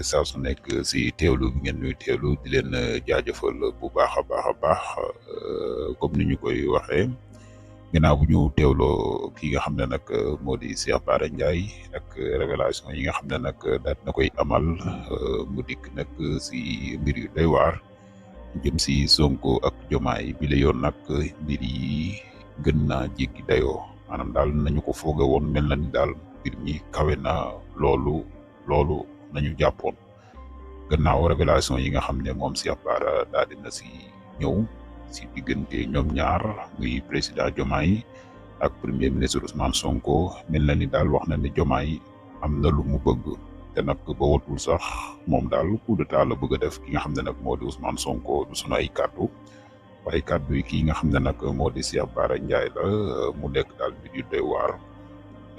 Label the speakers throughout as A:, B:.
A: saa su nekk si teewlu bi ngeen ñuy teewlu di leen jaajëfal bu baax a baax a baax comme ni ñu koy waxee ginnaaw bu ñu teewloo ki nga xam ne nag moo di Cheikh Bara Ndiaye ak révélation yi nga xam ne nag daal na koy amal mu dikk nag si mbir yu doy waar jëm si Sonko ak Jomaay bi la yoon nag mbir yi gën naa jéggi dayoo maanaam daal nañu ko fooge woon mel na ni daal mbir mi kawe na loolu nañu jàppoon gannaaw révélation yi nga xam ne moom Cheikh Bara daal dina si ñëw si diggante ñoom ñaar muy président Diomaye ak premier ministre Ousmane Sonko mel na ni daal wax na ne Diomaye am na lu mu bëgg te nag ba watul sax moom daal coup d'état la bëgg a def ki nga xam ne nag moo di Ousmane Sonko du sunu ay kàddu waaye kàddu yi kii nga xam ne nag moo di Cheikh Bara Ndiaye la mu nekk daal mbir yu doy waar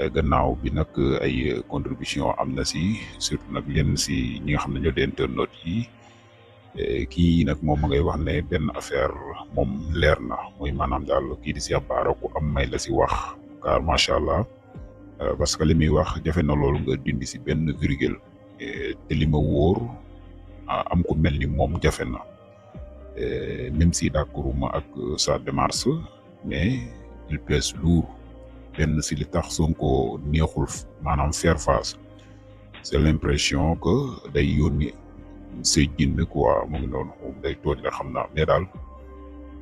A: gannaaw bi nag ay contribution am na si surtout nag yenn si ñi nga xam ne ñoo di internautes yi kii nag moom ma ngay wax ne benn affaire moom leer na muy maanaam daal kii di Cheikh Bara ku am may la si wax car macha allah parce que li muy wax jafe na loolu nga dindi si benn virgule te li ma wóor am ku mel ni moom jafe na même si d'accorduma ak sa démarche mais il pèse lourd benn si li tax Sonko neexul maanaam faire face c'est l'impression que day yónni say jinn quoi mu ngi noonu day tooñ la xam naa mais daal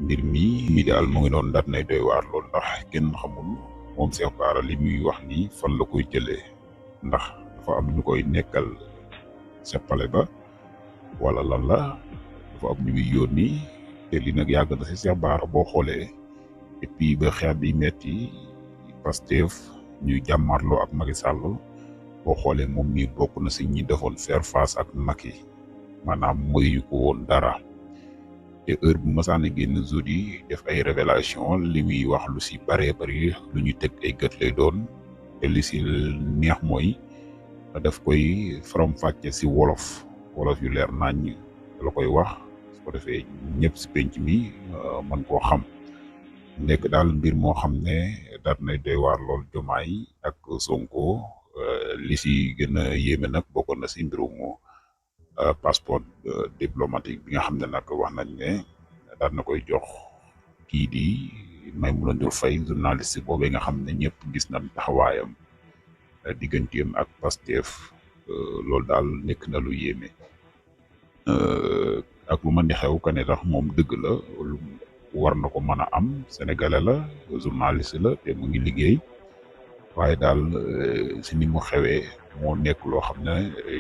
A: mbir mi daal mu ngi noonu daat nay doy waar loolu ndax kenn xamul moom Cheikh Bara li muy wax nii fan la koy jëlee ndax dafa am ñu koy nekkal sa pale ba wala lan la dafa am ñu muy yónni te li nag yàgg na si Cheikh Bara boo xoolee et puis ba xeex bi metti Pastef ñuy jàmmarloo ak Macky Sall boo xoolee moom mii bokk na si ñi defoon faire face ak Macky maanaam mooy ko woon dara te heure bu masaana génn zodi def ay révélation li muy wax lu si baree bari lu ñu teg ay gët lay doon te li si neex mooy daf koy faram-fàcce si wolof yu leer naññ la koy wax su ko defee ñëpp si penc mi man koo xam nekk daal mbir moo xam ne daat nay doy waar lool Diomaye ak Sonko li si gën a yéeme nag bokkoon na si mbirum passeport diplomatique bi nga xam ne nag wax nañ ne daat na koy jox kii di Maïmouna Ndour Faye journaliste boobee nga xam ne ñëpp gis nañ taxawaayam digganteem ak Pastef loolu daal nekk na lu yéeme ak lu mën di xew ka ne tax moom dëgg la war na ko mën a am sénégalais la journaliste la te mu ngi liggéey waaye daal si ni mu xewee moo nekk loo xam ne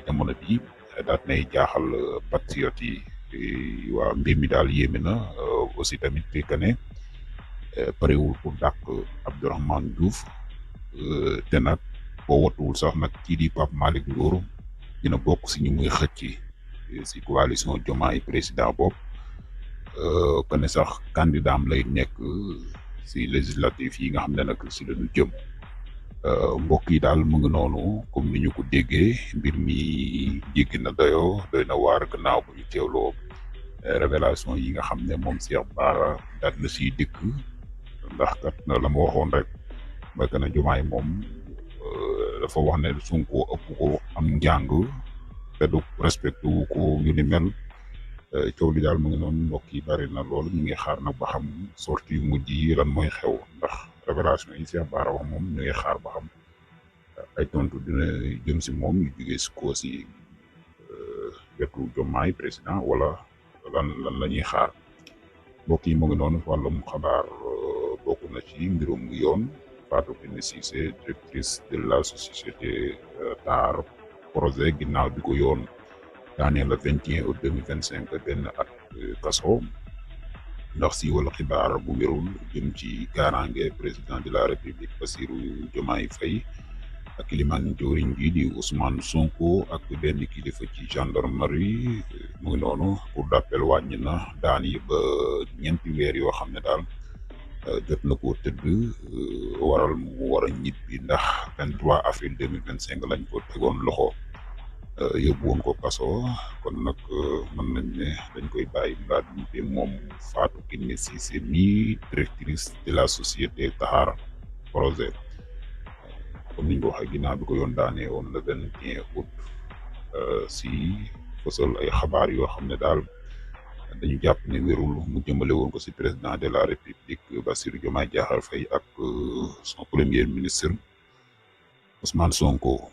A: jamono bi daat nay jaaxal patriote yi waa mbir mi daal yéeme na aussi tamit que ne parewul pour dàq Abdourahmane Diouf te nag boo watuwul sax nag kii di Pape Malick Ndour dina bokk si ñu muy xëcc si coalition Diomaye président bopp que ne sax candidat am lay nekk si législatif yi nga xam ne nag si lañu jëm mbokk yi daal mu ngi noonu comme ni ñu ko déggee mbir mi jéggi na doy na waar gannaaw bu ñu teewloo révélation yi nga xam ne moom Cheikh Bara daal na siy dikk ndax kat la ma waxoon rek mooy que ne Diomaye moom dafa wax ne Sonko ëpp ko am njàng te du respecté wu ko yu ni mel coow li daal mu ngi noonu mbokk yi bari na loolu ñu ngi xaar nag ba xam sortie yu mujj yi lan mooy xew ndax révélation yi Cheikh Bara wax moom ñu ngi xaar ba xam ay tontu dina jëm si moom ñu jógee si koo si wetu Diomaye président wala lan la ñuy xaar mbokk yi mu ngi noonu wàllum xabaar bokk na ci mbirum yoon Fatou Kiné Cissé directrice de la société TAR projet ginnaaw bi ko yoon daanee le 21 août 2025 benn at kaso ndax si wala xibaar bu wérul jëm ci kaaraange président de la république Bassirou Diomaye Faye ak limaan jawriñ ji di Ousmane Sonko ak benn kilifa ci gendarmerie mu ngi noonu cour d'appel wàññi na daan yi ba ñeenti weer yoo xam ne daal jot na koo tëdd waral mu war a ñibbi ndax 23 avril 2025 lañ ko tegoon loxo yóbbu woon ko kaso kon nag mën nañ ne dañ koy bàyyi mbaa ñibbi moom Fatou Kiné Cissé mi directrice de la société TAR projet comme niñ ko waxee ginnaaw bi ko yoon daanee woon le 21 août si fësal ay xabaar yoo xam ne daal dañu jàpp ne wérul mu jëmale woon ko si président de la république Bassirou Diomaye Diakhar Faye ak son premier ministre Ousmane Sonko.